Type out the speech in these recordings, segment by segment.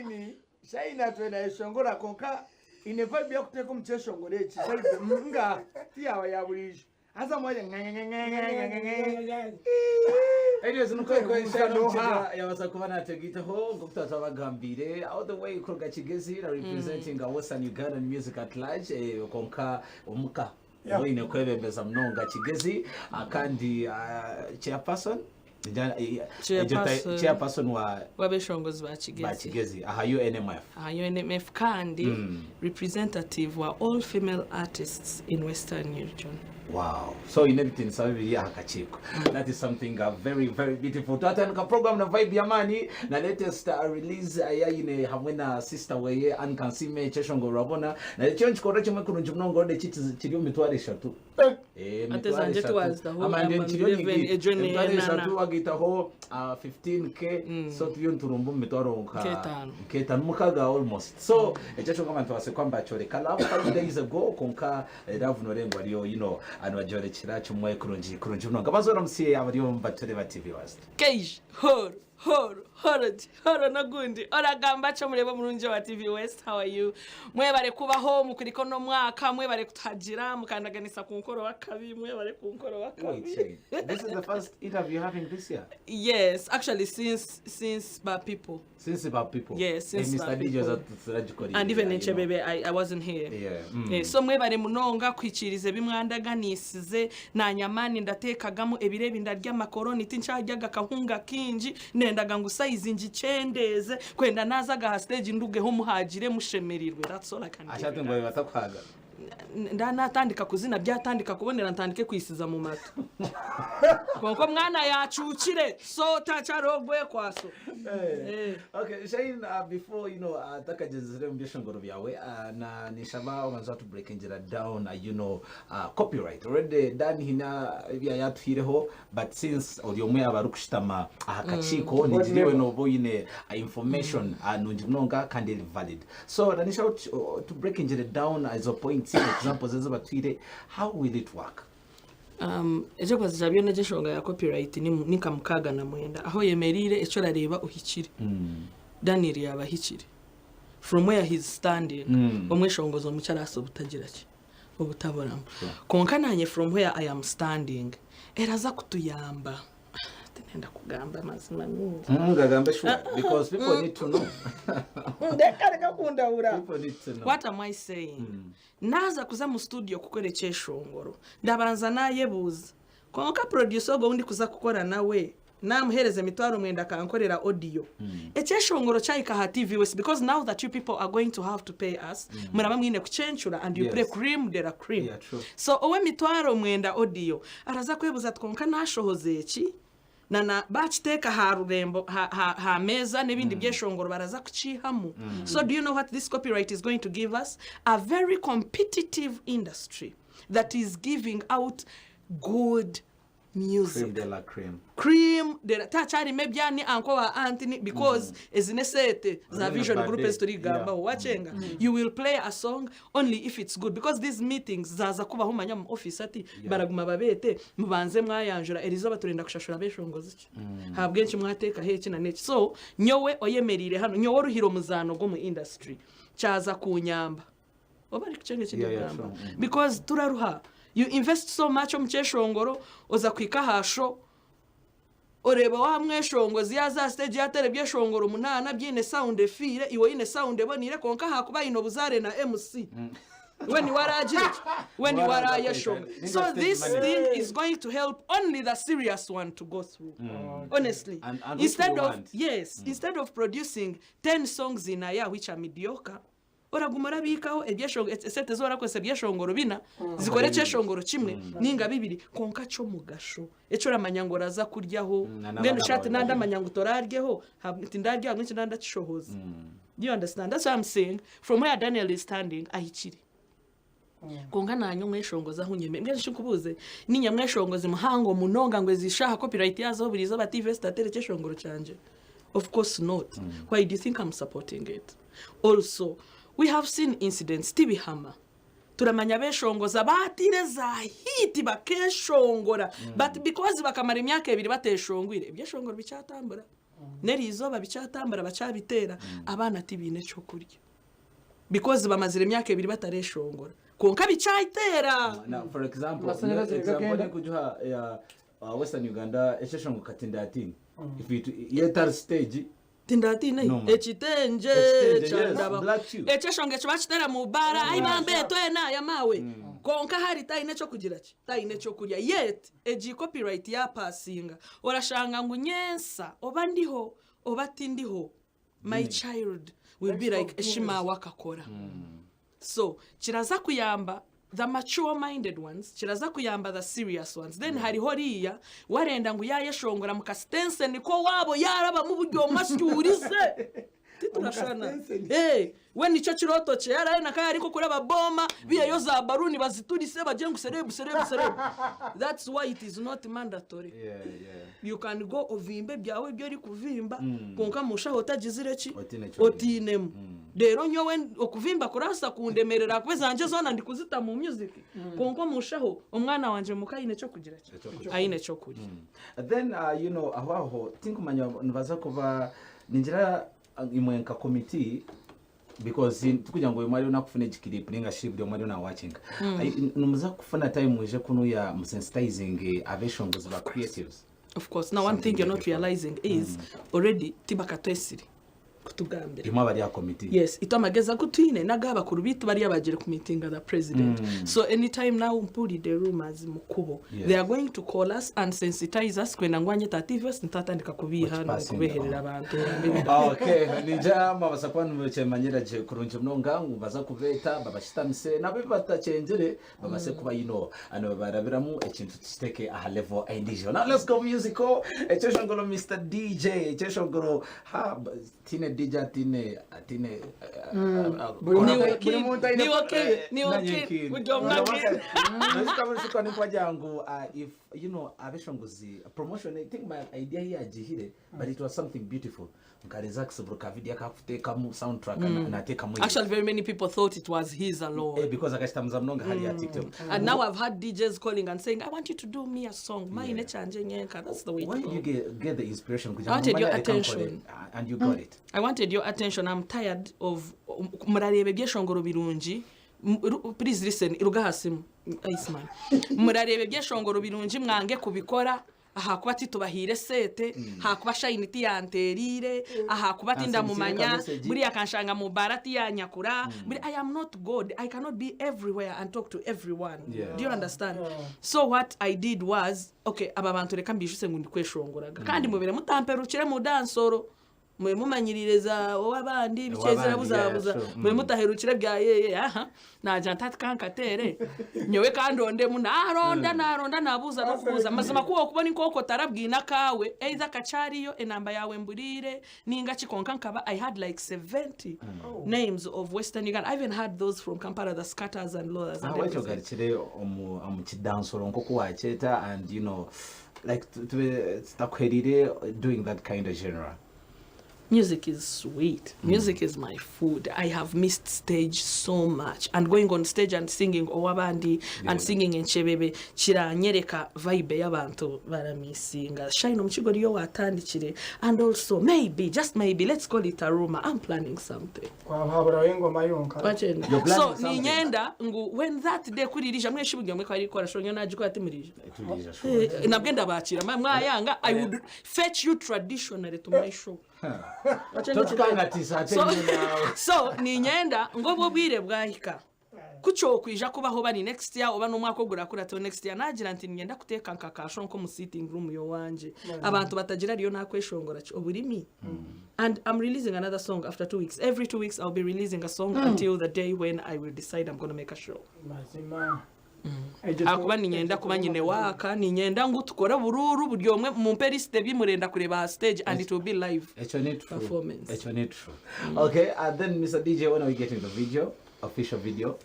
Shine, Shine atwire nayeshongora kwonka eine vibe y'okuteeka omu kyeshongoro eki vibe nga tiyaba ya buriijo haza mwanya Anyways, nuko Shine Omukiga yabaasa kuba nategaitaho nk'oku twaba twabagambiire all the way kuruga Kigezi na representing Western Ugandan music at large eh, kwonka omuka oine kwebembeza munonga Kigezi ah, kandi ah, chairperson Chairperson. Chairperson wa W'abeshongozi ba Kigezi. Ba Kigezi aha UNMF. Aha UNMF kandi representative wa all female artists in Western Region. Wow. So oine ebitiinisa bibiri aha kakiiko. That is something very very beautiful. Twatandika program na vibe y'amaani na latest release eyayine hamwe na sister weye Anne Kansiime ekyeshongoro urabona. Na ekyo nikikorwa kimwe kurungi munonga orde eki kiri omu mitwaro eshatu. Eh, Ate emitwaro zangye eshatu. tiwazitaho Amande ama nkiriyo 11 ningiita. egyo Emitwaro n'enana. eshatu wagaitaho 15k so turiyo niturumba omu mitwaro nka Nk'etaano. nk'etaano mukaga almost so ekyo kyonka abantu babaase kuba nibakyoreka love 5 days ago kwonka eh, love norengo ariyo you know nibagyorekyera kimwe kurungi kurungi munonga baza oramutsye abariyo nibatureba TV West. Keij, hor, hor, horod, horo n'ogundi oragamba ki omureba omurungi owa TV West how are you mwebare kubaho mukurika ono mwaka mwebare kutuhagira mukandaganisa kunkora owakabi mwebare kunkora Wait, owakabi Shane, this is the first interview you're having this year yes actually since ba people Since ba people. Yes, Eh, since Mr. ba DJ people. turagikora and even you know. enchebebe I wasn't here Yeah, mm. Eh, so mwebare munonga kwikiriza ebi mwandaganisize nanye amaani ndateekagamu ebiro ebi ndarya amakoroni tinkyaryaga akahunga kingi nendaga ngu size ngikyendeeze kwenda naazaga aha stage ndugeho muhagire mushemereirwe that's all I can give Ashati you ngu guys. batakuhaga. Ndatandika kuzina byatandika kubonera ntandike kwisiza mu matu kwonka omwana yacuukire so takyariho ogwekwaso. Eh. Okay, Shane, before you know, takagyezire omu byeshongoro byawe, na ninshaba obanze watu breakingira down, you know, copyright. Already Dan hina ebya yatuhireho, but since ori omwe abarikushutama aha kakiiko, nigira iwe nooba oine information nungi munonga kandi eri valid. So na ninshaba otu breakingire down ezo points, examples ezi batuhaire, how will it work? Um, eky'okubanza kya byona eky'enshonga ya copyright ni ni nka 69 ahu oyemereire eki orareeba ohikire. Daniel yaaba ahikire from where he's standing omweshongozi omukye araasa obutagira ki obutaburamu. Kwonka naanye from where I am standing eraza kutuyamba Tinenda kugamba amazima mingi. Ngagambe sure because people need to know. Ndeka reka kundahura. People need to know. What am I saying? Naaza kuza mu studio kukora ekyeshongoro, ndabanza naayebuuza. Kwonka producer ogwo ou ndikuza kukora nawe, naamuheereza emitwaro mwenda akankorera audio. Ekyeshongoro kyahika aha TV West because now that you people are going to have to pay us, muraba mwine kukyencura and you play cream de la cream. Yeah, true. So ow'emitwaro mwenda audio araza kwebuuza ati kwonka naashohoza eki, na na baakiteeka aha rurembo ha ha ha meeza n'ebindi byeshongoro baraza kukiihamu. So do you know what this copyright is going to give us? A very competitive industry that is giving out good music. Cream de la cream. Cream de la takyarimu ebya ni uncle wa aunt ni because ezi n'eseete za Only Vision bad Group day. ezi turikugambaho wakyenga you will play a song only if it's good because these meetings zaaza kubaho manya omu office hati baraguma babeete mubanze mwayanjura erizooba turenda kushashura abeshongozi ki ahabw'enki mwateekaho eki na n'eki so nyowe oyemereire hanu nyowe oruhire omuzaano gw'omu industry kyaza kunyamba Oba arikukyanga eki Yeah, yeah, ndikugamba sure. Because turaruha you invest so much omu kyeshongoro oza kuhika aha show oreeba wa mweshongozi yaaza aha stage yaateera ebyeshongoro munaana byine sound efiire iwe oine sound eboneire kwonka ahakuba aine obuzaare na MC we niwe aragira ki we niwe Niwe araza arayeshonga kweta. so Ninga stage this manager. thing is going to help only the serious one to go through honestly And which instead we of want. yes instead of producing 10 songs in a year which are mediocre Oraguma orabiikaho ebyeshongoro, esente ezi orakozesa ebyeshongoro bina zikore ekyeshongoro kimwe ninga bibiri kwonka ky'omugasho eki oramanya ngu oraza kuryaho Na n'abaana mbwenu shi hati baawe nandamanya ngu toraryeho tindarya ahabw'enki nandakishohoza. Do you understand? That's why I'm saying from where Daniel is standing ahikire. Kwonka naanye omweshongozi ahu nyeme mbwenu shi nkubuuze niinye mweshongozi muhango munonga ngu ezi shaaha copyright yaazaho buri izooba TV esitateera ekyeshongoro kyangye? Of course not. Why do you think I'm supporting it? Also, we have seen incidents, tibihama. Turamanya abeshongozi abaataire za hit bakeeshongora but because bakamara emyaka ebiri bateeshongwire, ebyeshongoro bikyatambura. N'eriizooba bikyatambura bakyabiteera, abaana tibaine ky'okurya because bamazire emyaka ebiri batareshongora kwonka bikyayiteera. Now, for example, Amasanyarazi example nigagenda. nikugiha ya Western Uganda ekyeshongo kati ndatini. If it yetari stage Tindatiine No, man. ekitengye Ekitengye, yes, kyandaba. black shoe. Ekyeshongo eki bakiteera mu baara ai bambe twena yamaawe. Kwonka hari taine ekyokugira ki? Taine ekyokurya. Yet egi copyright yapasinga orashanga ngu nyensa oba ndiho oba tindiho my child will be like eshi maawe akakora. So kiraza kuyamba the mature minded ones, kiraza kuyamba the serious ones. Then hariho oriya warenda ngu yayeshongora muka Stensen ko waabo yarabamu buri omwe asyurize. Titurashushana. Omuka Stensen. Eh, we nikyo kirooto kye yaraye naka yari nkokuraba boma biheyo za baruni baziturise bagire ngu serebu serebu serebu. That's why it is not mandatory. Yeah, yeah. You can go ovimbe ebyawe ebi orikuvimba kwonka mushaho otagizire ki? Otiine ki oine. Otiinemu. Reero nyowe okuvimba kurabaasa kundemerera ahakuba ezangye zoona ndikuzita mu music kwonka omushaho omwana wangye muka aine ekyokugira ki? Ekyokurya. Aine ekyokurya. Then you know aho aho tinkumanya nibaza kuba ningira imwe nka committee because tikugira ngu buri omwe ariyo nakufuna egi clip ninga shi buri omwe ariyo nawatchinga nimuza kufuna time mwije kunuya musensitizing abeshongozi ba creatives. Of course. Now one thing you're not realizing is already tibakatwesire kutugambira. Imwe abari aha committee. Yes, itwe amagezi agu twine n'ag'abakuru baitu bariya abagiire kumiitinga the president. So anytime now mpurire rumours mukubo, they are going to call us and sensitize us kwenda ngu anyeta ati verse nitwatandika kubiiha Okipassinga n'okubeherera on. abantu ngambe ebintu. Okay, ningira mwabasa kuba nimukyemanyira gye kurungi munonga ngu baza kubeeta babashitamise nabo ebi batakyengire babase kuba you know nibabarabiramu ekintu tukiteke aha level endiijo. Now let's go musical ekyeshongoro Mister DJ ekyeshongoro ha tiine DJ atiine atiine Buri Niwe muntu buri king, muntu aine niwe king, niwe king, buri omwe king. nikubagira ngu if you know abeshongozi promotion I think my idea here agihire but it was something beautiful nkareza akasiburo ka video akakutekamu soundtrack natekamu Actually, very many people thought it was his alone. Because akashitamuza munonga hariya TikTok. And now I've had DJs calling and saying, I want you to do me a song. Mine kyangye nyenka. That's the way Where to did you go. get the inspiration? I wanted your Kugira ngo mumanye attention. and you got it. I wanted your attention. I'm tired of murareeba ebyeshongoro birungi. Please listen, ruga aha simu. Iceman. Murareeba ebyeshongoro birungi mwange kubikora ahakuba titubahaire esente, ahakuba Shine tiyanteereire, ahakuba tindamumanya, Kansendikire ka buriya akanshanga mu baara tiyanyakura. Buri, I am not God. I cannot be everywhere and talk to everyone. Do you understand? So what I did was, okay, aba bantu reka mbijuse ngu ndikweshongoraga. Kandi mubire mutamperukire mu dansoro. Mube mumanyiriire za ow'abandi biki Ow'abandi, ezirabuzabuza. yeah, true. Mube mutaherukire bya yeye aha. Naagira nti hati ka nkateere, nyowe ka ndondemu. Naaronda, naaronda, naabuuza n'okubuuza. Mazima ku orikuba ori nk'okwo otarabwine akaawe, either kakyariyo, enamba yaawe emburiire, nainga ki kwonka nkaba I had like 70 names of Western Uganda. I even had those from Kampala, the scatters and lawyers and Ahabw'ekyo everything. ogarukire omu omu kidansoro nk'oku waakyeta and you know like tube tutakuherire doing that kind of genre. Music is sweet. Music is my food. I have missed stage so much. And going on stage and singing Owabandi and singing Enchebebe kiranyereka vibe y'abantu baramisinga. Shine omu kigo riyo watandikire. And also maybe, just maybe, let's call it a rumor. I'm planning something. Kwaba haburaho engoma yonka. Wakyenda. You're planning So something. niinyenda ngu when that day kuri riija mwesha buri omwe ku arikukora show nyowe nagikora timuriija. Turiija sure. Nabwe ndabaakira mwayanga I would fetch you traditionally to my show. Wakyenda ekyo? Totukangatisa ate So, nyowe naawe. so niinyenda ngu obwo obwire bwahika ku kyokwija kubaho oba ni next year oba n'omwaka ogurakurataho next year naagira nti niinyenda kuteeka nka ka show nk'omu sitting room y'owangye abantu batagira ariyo naakweshongora ki oburimi and I'm releasing another song after 2 weeks. Every 2 weeks I'll be releasing a song until the day when I will decide I'm gonna make a show. Mazima. Egyo Ahakuba niinyenda kuba nyine waaka niinyenda ngu tukore oburuuru buri omwe mumpe lisiti ebi murenda kureeba aha stage and it will be live Ekyo ni true. performance. Ekyo ni true. Okay, then Mr. DJ, when are we getting the video? Official video?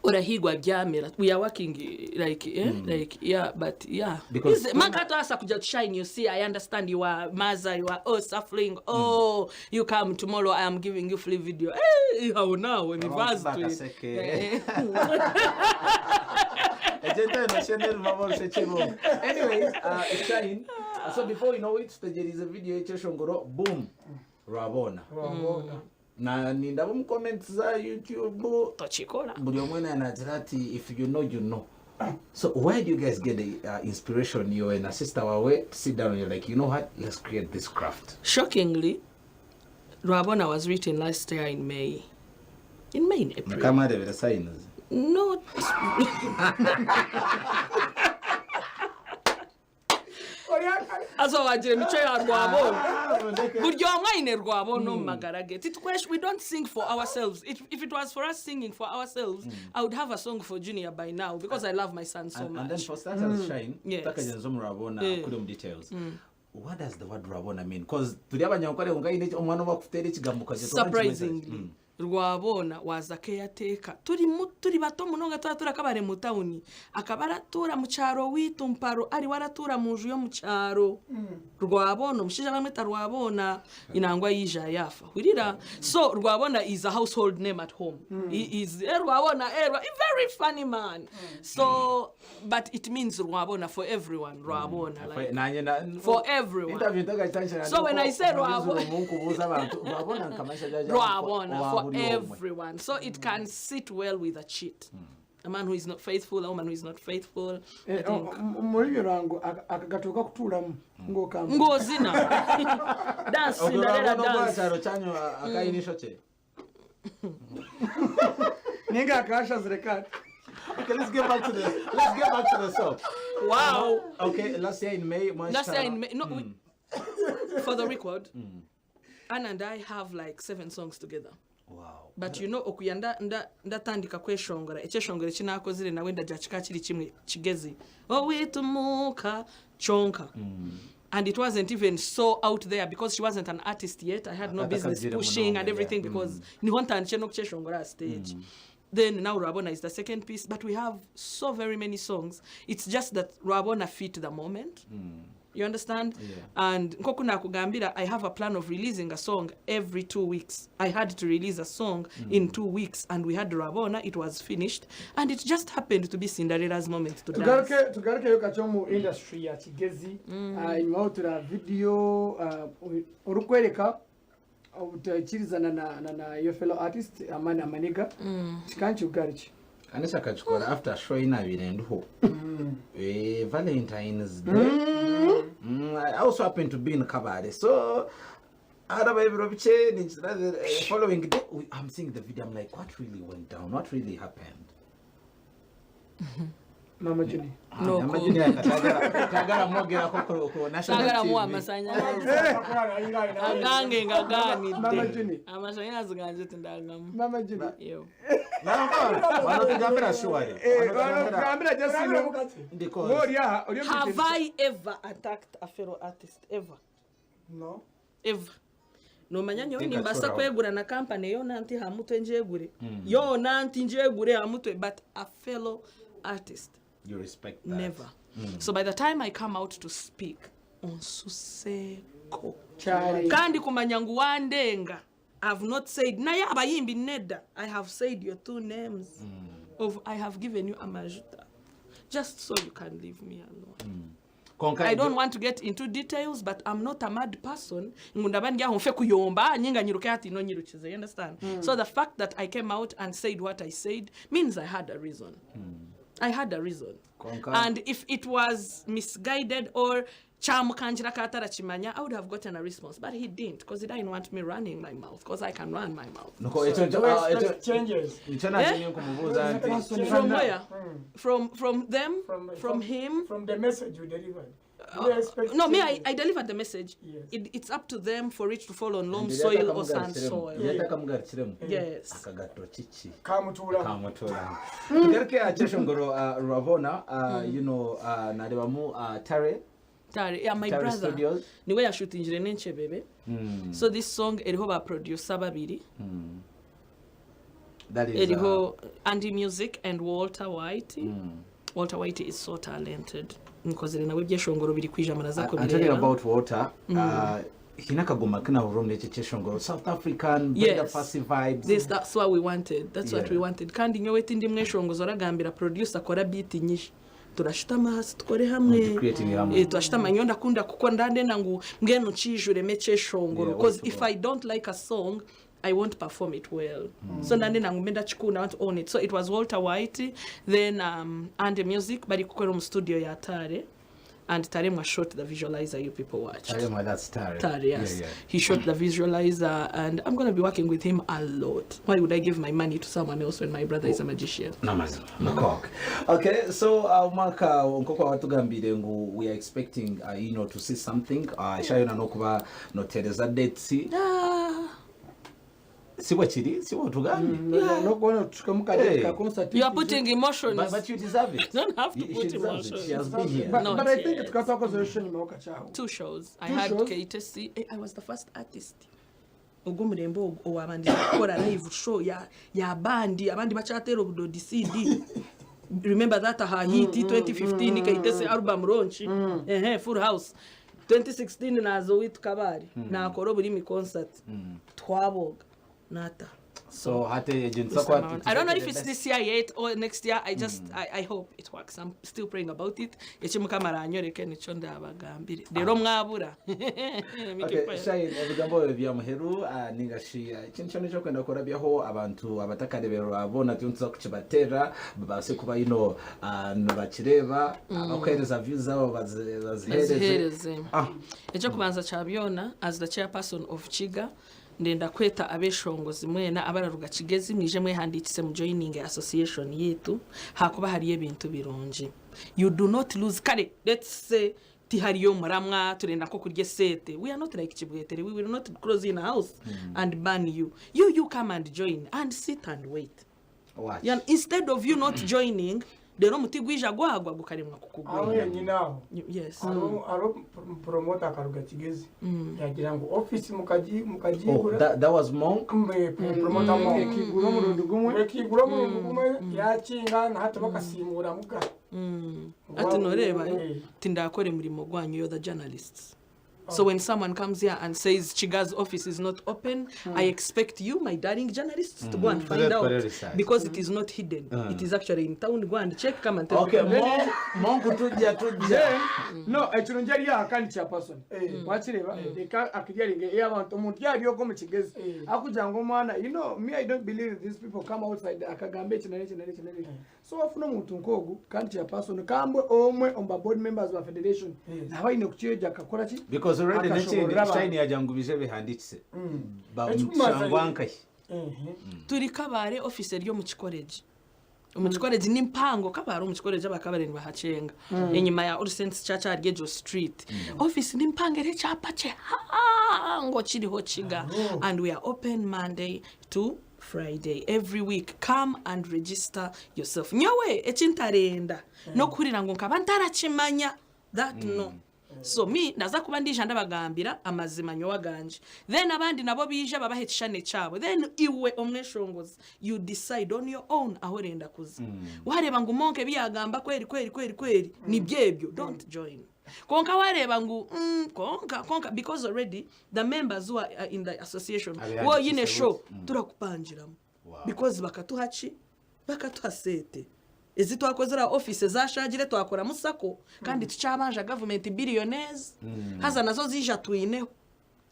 Orahigwa byamera. We are working like like yeah, but yeah. Because Is man katwasa kuja to shine, you see, I understand you are mother, you are oh suffering, oh you come tomorrow, I am giving you free video. How now when Around to it. Bakaseke. Egyo entebe noshenda erubabo orushekye rwonka. Anyways, Shine, So before you know it, tutegerize video y'ekyeshongoro, boom, Rwabona. Rwabona. Na nindaba omu comments za YouTube, Tokikora. Buri omwe nagira ati if you know, you know. So where do you guys get the inspiration, you and a sister wawe sit down and you're like, you know what, let's create this craft? Shockingly, Rwabona was written last year in May. In May, in April. Mukamwarebera signs? Not. Azo wagira emico ya Rwabona. Buri omwe aine Rwabona omu magara ge. Titwesh, we don't sing for ourselves. If it was for us singing for ourselves, I would have a song for Junior by now because I love my son so And then much. for starters, Shine, takagenza omu Rwabona kuri omu details. What does the word Rwabona mean? Because turi abanyankore konka haine omwana ou bakuteera ekigambo okagira oti oba nikimanyisa ki? Surprisingly, Rwabona was a caretaker. Turi mu, turi bato munonga twaba turi akabare mu tawuni. Akaba aratuura mu kyaro weitu Mparo ariwe aratuura mu nju y'omu kyaro. Rwabona, omushaija bamweta Rwabona, nangwa yaija yaafa. Hurira? So Rwabona is a household name at home. He is, eh, Rwabona, eh, Rwa, a very funny man. So, but it means Rwabona for everyone, Rwabona. Like, Nanye na- for everyone. Interview ntagakitandikira So when I say Rwabona, Rwabona, nkubuuza abantu Rwabona nkamasha jaja Rwabona wa for buri omwe. everyone. So it can sit well with a cheat. A man who is not faithful, a woman who is not faithful. I Eh, think. Muri ebyo rango akagatoka kutuuramu ng'okamba. Ng'ozina. Dance, Ogwo Cinderella Rwabona ogwa dance. kyaro kyanyu akaine ishokye. Ninga akashazire kati. Okay, let's get back to the song. Wow. Okay, last year in May, Last year in May, no, we, for the record, Anna and I have like 7 songs together. Wow. But you know, okuya ndatandika kweshongora. Ekyeshongoro eki nakozire nawe ndagira kika kiri kimwe kigezi. Owitumuka chonka. And it wasn't even so out there because she wasn't an artist yet. I had no Akataka business zire pushing munonga, and everything because niho ntandikire n'okukyeshongora stage. Then now Rwabona is the second piece, but we have so very many songs. It's just that Rwabona fit the moment. You understand? And nkoku nakugambira, I have a plan of releasing a song every 2 weeks. I had to release a song in 2 weeks, and we had Rwabona, it was finished, and it just happened to be Cinderella's moment to dance. Tugaruke yo kacho mu industry ya Kigezi. Inyuma ho tura video, urukwereka utakirizana na your fellow artist Amani Amaniga. Chikanchi ugariki. Kanisa kachikora after show inabire nduho. Valentine's Day. I also happen to be in Kabale. So araba ebiro biche ni following day, I'm seeing the video, I'm like, what really went down? What really happened? Mama Juni. No, Mama ko. Juni tagara mwogera ko ko national Tagara TV. muwa amasanyalaze. Agange ngaganidde. Mama Juni. Amasanyalaze ganje tindagamu. Mama Juni. Yo. Wanatugambira sure. Wanatugambira just you know. Because Ngori aha, ori Have I ever attacked a fellow artist? Ever? No. Ever. Nomanya nyowe Think nimbasa achora. kwegura na company yona nti hamutwe njegure. Yona nti njegure hamutwe, but a fellow artist. You respect that. Never. So by the time I come out to speak, onsuseko. Chari. Kandi kumanya ngu wandenga. I've not said naye abayimbi nedda. I have said your 2 names. Of I have given you amajuta. Just so you can leave me alone. Konka I don't want to get into details, but I'm not a mad person. Ngu ndaba ndi aho nfe kuyomba, nyinga nyiruke hati no nyirukize, you understand? So the fact that I came out and said what I said means I had a reason. I had a reason. Konka. And if it was misguided or chamukanjira katara chimanya, I would have gotten a response. But he didn't, because he didn't want me running my mouth, because I can run my mouth. Nuko, echo, Do you expect echo, changes? Nicho na Eh? nini kumubuza nti? From where? From them? From, From him? From the message you delivered. Do you expect No, me, changes? I delivered the message. Yes. It's up to them for it to fall on loam Ndiri soil or atakamugarukiremu. sand soil. Ndiri atakamugarukiremu. Yes. Akagato chichi. Kamutura. Kamutura. Tugaruke Cheshongoro, Rwabona, you know, narebamu, Tare. Tare, yeah, my Tare brother. Studios. Niwe yashutingire n'Enchebebe. So this song eriho ba producer babiri. That is, Eriho Andy Music and Walter White. Walter White is so talented. Nkozere nawe byeshongoro biri kwija maraza I'm talking kubireba. about Walter. Hina kagoma kina room neche cheshongoro South African Brenda Yes. Fassie vibes. This, that's what we wanted. That's what we Yeah. wanted. Kandi nyowe tindi mweshongozo aragambira producer akora beat nyinshi. Turashutama ahansi tukore hamwe. Mugi-creatinge hamwe. Eh, turashutama nyowe ndakunda kuko ndandenda ngu mbwenu nkiijuremu ekyeshongoro Yeah, cause way to if go. I don't like a song I won't perform it well. So ndandenda ngu mbe ndakikunda I want to own it. So it was Walter White then Andy Music bari kukora omu studio ya Tare and Taremwa shot the visualizer you people watched. Taremwa, that's Tare. Tare, yes. Yeah, yeah. He shot the visualizer, and I'm going to be working with him a lot. Why would I give my money to someone else when my brother is a magician? N'amazima nakok. Okay, so omwaka nk'oku watugambiire ngu we are expecting to see something eshaaha yoona n'okuba noteereza dates. Ah, Sibwe kiri sibwe otugambye. N'okuba notushikamu ka date Hey. ka concert. You are putting emotions. But you deserve it. You don't have to She put deserves it. She has been here. But, Not but I think yet. tukaba twakozire show enyima okakyaho. Two shows. I Two had shows? KTC. Eh, I was the first artist. Ogwo omurembe ogwo owabandize kukora live show ya, ya bandi abandi bakyateera obudodi CD. Remember that aha hit 2015 KTC album launch. Ehe, full house. 2016 naza owaitu Kabale nakora oburimi concert. Twaboga nata. So hati egyo nituza I don't know if it's this year yet or next year. I just I hope it works. I'm still praying about it. Eki Mukama aranyoreke nikyo ndabagambire. Rero mwabura. Okay, Shine, ebigambo ebyo bya muheru ninga shi ekintu kyona eki orikwenda kurabyaho abantu abatakareeberwa boona turiyo nituza kukibateera babaase kuba you know, nibakireeba abakuheereza views zaabo baziheereze. Baziheereze. Ah. Eky'okubanza kya byona, as the chairperson of Kiga, Ndenda kweta abeshongozi mwena abararuga Kigezi mwije mwehandikise mu joininge association yitu hakuba hariyo ebintu birungi. You do not lose kare let's say tihariyo omuramwa turenda nkokurya esente we are not like Kibwetere we will not close you in a house and ban you. You you come and join and sit and wait. Watch. Yani instead of you not joining reero omuti gwija gwagwa gukaremwa Aho kukugwera. henyine aho Yes. hariho hariho promoter akaruga Kigezi yagira ngu office Oh, mukagigura that was Monk. Promoter Monk Ekigura omurundi gumwe. ekigura omurundi gumwe yakinga na hati bakasiimura muga. Hati noreeba tindakora emirimo gwanyu you're the journalists. So when someone comes here and says Chiga's office is not open, I expect you, my darling journalists, to go and find Tuze out tukore research. because it is not hidden. It is actually in town. Go and check, come and tell Okay, me. Monk, Monk tujja tujja. Then, no ekirungi ari aha kandi chairperson wakireeba reka akiryaringa eyo abantu omuntu yari okwo omu kigezi akugira ngu omwana you know me I don't believe these people come outside akagamba eki nari eki nari eki nari eki So wafuna omuntu nk'ogu kandi chairperson kambwe omwe omu ba board members ba federation naaba aine kukyegya akakora ki? Because already nekindi Akashoborora abantu. Shine yagira ngu bije bihandikise. Ba Ekikumaza mushangwa nkahi? Turi Kabare office eri omu kikoregi. Omu kikoregi ni mpango Kabare omu kikoregi aba Kabare nibahakyenga. Enyima ya All Saints Church ahari egyo street. Office ni mpango eriho ekyapa kihango kiriho Kiga and we are open Monday to Friday every week come and register yourself nyowe eki ntarenda n'okuhurira ngu nkaba ntarakimanya that no so me ndaza kuba ndiija ndabagambira amazima nyowe agangye then abandi nabo baija babahe ekishushani ekyabo then iwe omweshongozi you decide on your own ahu orenda kuza wareeba ngu monk ebi yagamba kweri kweri kweri kweri nibyo ebyo don't join Kwonka wareeba ngu mm, kwonka kwonka because already the members who are in the association Abehandikiise waaba oine show bose. turakupangiramu Wow. because bakatuha ki? Bakatuha sente ezi twakozire aha office ezashaagire twakoramu sacco kandi tukyabanja government billionaires haza nazo ziija twineho.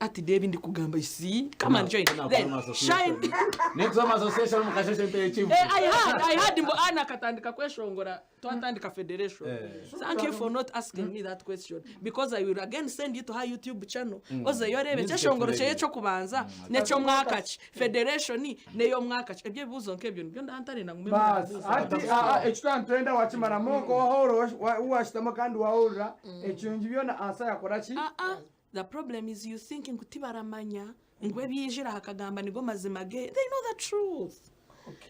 Ati reeba ebi ndikugamba you see come and join then shine Nituza omu association omu kasheshe mpeyo ekivu. Eh, I had, I had mbu Anna akatandika kweshongora twatandika federation. Eh. Thank you for not asking me that question because I will again send you to her YouTube channel. Ozeyo oreebe Music ekyeshongoro kyeye etureebe. eky'okubanza n'eky'omwaka ki. Federation n'ey'omwaka ki. Ebyo ebibuuzo nk'ebyo nibyo ndantarenda ngume Baasi murabuuza. hati aha eki twaba nitwenda wakimaramu nka wahurira washutama kandi wahurira ekirungi byona ansa yakora ki? Ah ah. The problem is you think ngu tibaramanya ngu ebi yaijire aha akagamba nigo mazima ge, they know the truth.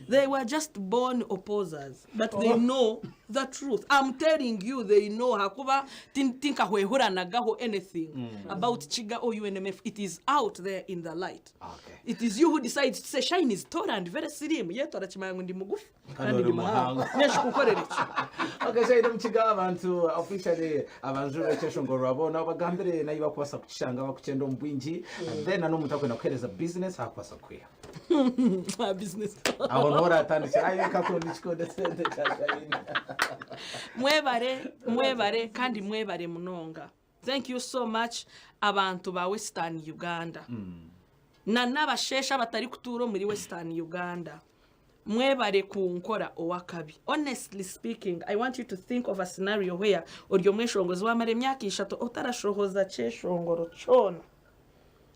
They were just born opposers but they know the truth. I'm telling you they know ahakuba tinkahwehuranagaho anything about Kiga or UNMF. It is out there in the light. Okay. It is you who decides to say Shine is tall and very slim. Yet orakimanya ngu ndi mugufu. Kandi Kandi ori ndi muhango. muhango. Nesha kukorera ki? Okay, Shine omukiga abantu officially abantu bekyeshongoro abo nabo bagambire nahi bakubaasa kukishanga bakukyenda omu bwingi and then n'omuntu akwenda kukuheereza business ahakubaasa kukwiha. Business. Aho niho oratandikira ayi kakunda ekikondo sente kya Shine. Mwebare, mwebare kandi mwebare munonga. Thank you so much abantu ba Western Uganda. Na n'abasheesha abatarikutuura omuri Western Uganda. Mwebare kunkora ow'akabi. Honestly speaking, I want you to think of a scenario where ori omweshongozi wamara emyaka ishatu otarashohoza kyeshongoro kyona.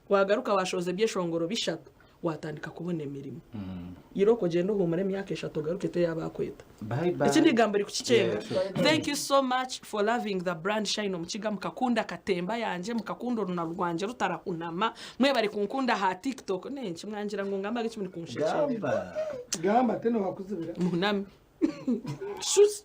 Wagaruka washohoza ebyeshongoro bishatu, watandika kubona emirimo. Irooko ogyende ohuumure emyaka eshatu ogaruke teri abakweta. Bye bye. Eki n'eigambo rikukikyenga. Yeah, sure. Thank you so much for loving the brand Shine Omukiga mukakunda katemba yangye mukakunda oruna rwangye rutarahunama mwebare kunkunda aha TikTok nenki mwangira ngu ngambaga eki muri kunshekyerera. Gamba. Gamba teno wakuzibira. Muhuname. Shush.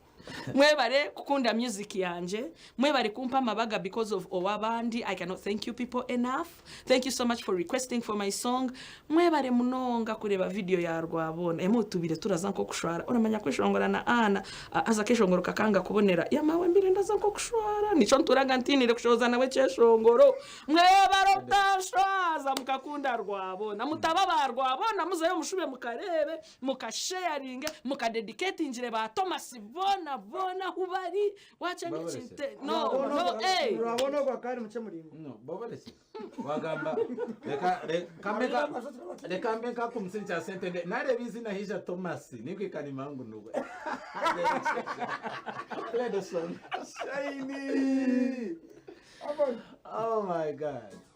Mwebare kukunda music yangye mwebare kumpa amabaga because of owabandi. I cannot thank you people enough. Thank you so much for requesting for my song. Mwebare munonga kureba video ya Rwabona. Emwe tubire turaza nko kushwara. Oramanya kweshongora na Ana aza keshongoro kakanga kubonera. Yamawe mbire ndaza nko kushwara. Nico nturaga ntinire kushoza nawe kyeshongoro. Mwebare otashwaza mukakunda Rwabona. Mutaba ba Rwabona muzeyo mushube mukarebe mukasharinge mukadedicatingire ba Thomas bona bona ahu bari wacha Babarese. ngekinte no no eh Urabona ogwo akari muce muringo. No, babarese. Wagamba reka reka mbe reka mbe nkakumsincha sente nde nareba izina hija Thomas nikwikana mangu nugwe. Play the song. Shiny. Oh my God.